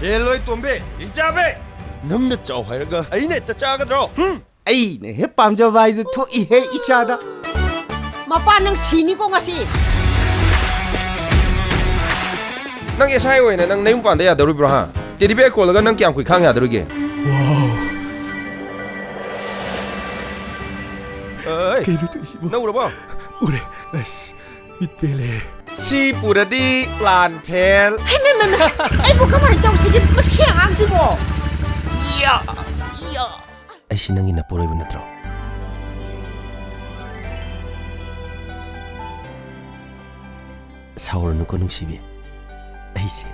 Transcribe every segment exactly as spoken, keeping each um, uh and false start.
ꯍꯦꯜꯂꯣꯏ ꯇꯣꯝꯕꯤ, ꯏꯟꯆꯥꯕꯤ! ꯅꯪꯅ ꯆꯥꯎ ꯍꯥꯏꯔꯒ ꯑꯩꯅ ꯍꯦꯛꯇ ꯆꯥꯒꯗ꯭ꯔꯣ? ꯍꯨꯝ! ꯑꯩꯅ ꯍꯦꯛ ꯄꯥꯝꯖꯕ ꯍꯥꯏꯗꯨ ꯊꯣꯛꯏꯍꯦ ꯏꯆꯥꯗ꯫ ꯃꯄꯥ, ꯅꯪ ꯁꯤꯅꯤꯀꯣ ꯉꯁꯤ꯫ ꯅꯪ ꯑꯦꯁ ꯑꯥꯏ ꯑꯣꯏꯅ ꯅꯪ ꯅꯌꯨꯝ ꯄꯥꯟꯗ ꯌꯥꯗꯧꯔꯤꯕ꯭ꯔꯣ, ꯍꯥ? ꯇꯦꯗꯤ ꯕꯤꯌꯔ ꯀꯣꯜꯂꯒ ꯅꯪ ꯀꯌꯥꯝ ꯀꯨꯏ ꯈꯥꯡ ꯌꯥꯗꯧꯔꯤꯒꯦ? ꯋꯥꯎ꯫ ꯑꯩ, ꯀꯩꯅꯣ ꯇꯧꯏꯁꯤꯕꯣ? ꯅꯪ ꯎꯔꯕꯣ? ꯎꯔꯦ꯫ ꯑꯁ, ꯃꯤꯠ ꯄꯦꯜꯂꯦ꯫ ꯁꯤ ꯄꯨꯔꯗꯤ ꯄ꯭ꯂꯥꯟ ꯐꯦꯜ꯫ ꯍꯩ, ꯃꯩ, ꯃꯩ, ꯃꯩ꯫ ꯑꯩꯕꯨ ꯀꯃꯥꯏꯅ ꯇꯧꯁꯤꯒꯦ? ꯃꯁꯤ ꯑꯉꯥꯡꯁꯤꯕꯣ꯫ ꯌꯥ, ꯌꯥ꯫ ꯑꯩꯁꯤ ꯅꯪꯒꯤ ꯅꯄꯨꯔꯣꯏꯕ ꯅꯠꯇ꯭ꯔꯣ? ꯁꯥꯎꯔꯅꯨꯀꯣ ꯅꯨꯡꯁꯤꯕꯤ, ꯑꯩꯁꯦ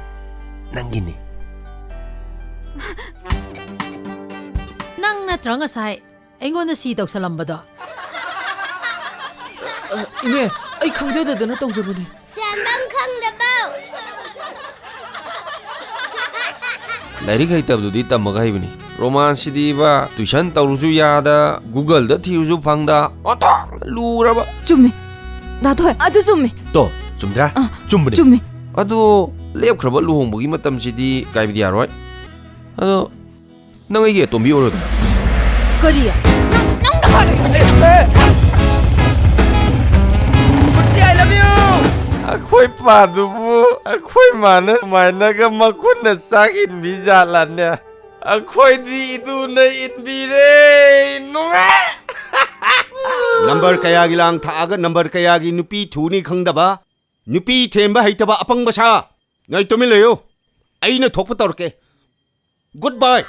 ꯅꯪꯒꯤꯅꯤ꯫ ꯅꯪ ꯅꯠꯇ꯭ꯔꯣ ꯉꯁꯥꯏ ꯑꯩꯉꯣꯟꯗ ꯁꯤ ꯇꯧꯁꯜꯂꯝꯕꯗꯣ? ꯏꯅꯦ, ꯑꯩ ꯈꯪꯖꯗꯗꯅ ꯇꯧꯖꯕꯅꯤ꯫ ꯁꯦꯝꯕꯝ ꯈꯪꯗꯕꯧ꯫ ꯂꯥꯏꯔꯤꯛ ꯍꯩꯇꯕꯗꯨꯗꯤ ꯇꯝꯃꯒ ꯍꯩꯕꯅꯤ꯫ ꯔꯣꯃꯥꯟꯁꯤꯗꯤꯕ, ꯇꯨꯏꯁꯟ ꯇꯧꯔꯨꯁꯨ ꯌꯥꯗ, ꯒꯨꯒꯜꯗ ꯊꯤꯔꯨꯁꯨ ꯐꯪꯗ, ꯑꯣꯟꯊꯣꯛꯅ ꯂꯨꯔꯕ꯫ ꯆꯨꯝꯃꯤ꯫ ꯗꯥ ꯊꯣꯏ, ꯑꯗꯨ ꯆꯨꯝꯃꯤ꯫ ꯇꯣ, ꯆꯨꯝꯗ꯭ꯔꯥ? ꯑꯥ, ꯆꯨꯝꯕꯅꯤ꯫ ꯆꯨꯝꯃꯤ꯫ ꯑꯗꯣ, ꯂꯦꯞꯈ꯭ꯔꯕ ꯂꯨꯍꯣꯡꯕꯒꯤ ꯃꯇꯝꯁꯤꯗꯤ ꯀꯥꯏꯕꯗꯤ ꯌꯥꯔꯣꯏ꯫ ꯑꯗꯣ, ꯅꯪ ꯑꯩꯒꯤ ꯑꯇꯣꯝꯕꯤ ꯑꯣꯏꯔꯣꯗꯅ꯫ ꯀꯔꯤ? ꯅꯪ, ꯅꯪꯅ ꯍꯥꯏ-, ꯄꯨꯟꯁꯤ, I love you! ꯑꯩꯈꯣꯏ ꯄꯥꯗꯨꯕꯨ ꯑꯩꯈꯣꯏ ꯃꯥꯅ ꯁꯨꯃꯥꯏꯅꯒ ꯃꯈꯨꯠꯅ ꯆꯥꯛ ꯏꯟꯕꯤ ꯖꯥꯠꯂꯅꯦ? ꯑꯩꯈꯣꯏꯗꯤ ꯏꯇꯨꯅ ꯏꯟꯕꯤꯔꯦ꯫ ꯅꯨꯡꯉꯥꯏ! ꯅꯝꯕꯔ ꯀꯌꯥꯒꯤ ꯂꯥꯡ ꯊꯥꯛꯑꯒ ꯅꯝꯕꯔ ꯀꯌꯥꯒꯤ ꯅꯨꯄꯤ ꯊꯨꯅꯤ ꯈꯪꯗꯕ, ꯅꯨꯄꯤ ꯊꯦꯝꯕ ꯍꯩꯇꯕ ꯑꯄꯪꯕ ꯁꯥ꯫ ꯅꯣꯏ ꯇꯨꯃꯤꯟ ꯂꯩꯌꯨ꯫ ꯑꯩꯅ ꯊꯣꯛꯄ ꯇꯧꯔꯛꯀꯦ꯫ Goodbye꯫